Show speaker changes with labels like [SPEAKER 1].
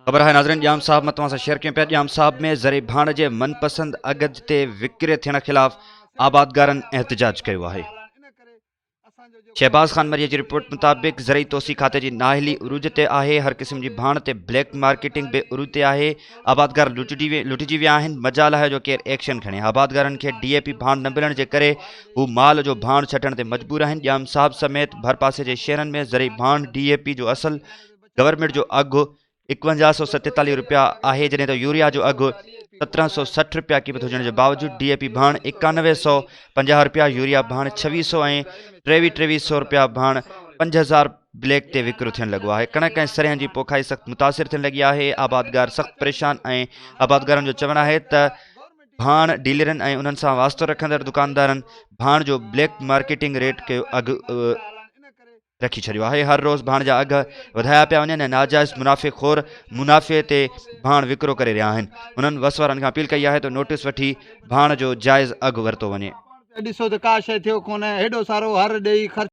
[SPEAKER 1] خبر آهي ناظرين ڄام صاحب مان توهان سان شيئر ڪيون پيا ڄام صاحب ۾ زرعي ڀاڻ جي من پسند اگهه تي وڪري ٿيڻ خلاف آبادگارن احتجاج ڪيو آهي. شهباز خان مريء جي رپورٽ مطابق زرعي توسيع کاتي جي نااهلي عروج تي آهي، هر قسم جي ڀاڻ تي بليڪ مارڪيٽنگ به عروج تي آهي، آبادگار لٽجي ويا آهن، مجال آهي جو ڪير ايڪشن کڻي، آبادگارن کي ڊي اي پي ڀاڻ نه ملڻ جي ڪري هو مال جو ڀاڻ ڇٽڻ تي مجبور آهن، ڄام صاحب سميت ڀرپاسي جي شهرن ۾ زرعي ڀاڻ ڊي اي پي جو اصل گورنمينٽ جو اگهه 5147 رپيا آهي جڏهن ته يوريا جو اگهه 1760 رپيا قيمت هجڻ جي باوجود ڊي اي پي ڀاڻ 9150 رپيا يوريا ڀاڻ 2600 ۽ ٽيوي 2300 رپيا ڀاڻ 5000 بليڪ تي وڪرو ٿيڻ لڳو آهي ڪڻڪ ۽ سريان جي پوکائي سخت متاثر ٿيڻ لڳي آهي آبادگار سخت پريشان ۽ آبادگارن جو چوڻ آهي ته ڀاڻ ڊيلرن ۽ انهن سان واسطو رکندڙ دڪاندارن ڀاڻ جو بليڪ مارڪيٽنگ ريٽ ڪيو اگهه رکي ڇڏيو آهي، هر روز ڀاڻ جا اگهه وڌايا پيا وڃن ۽ ناجائز منافعي خور منافعي تي ڀاڻ وڪرو ڪري رهيا آهن، هنن وس وارن کان اپيل ڪئي آهي ته نوٽيس وٺي ڀاڻ جو جائز اگهه ورتو وڃي.
[SPEAKER 2] ڏسو ته ڪا شيء ٿيو ڪونه، هيڏو سارو هر ڏيئي خرچ.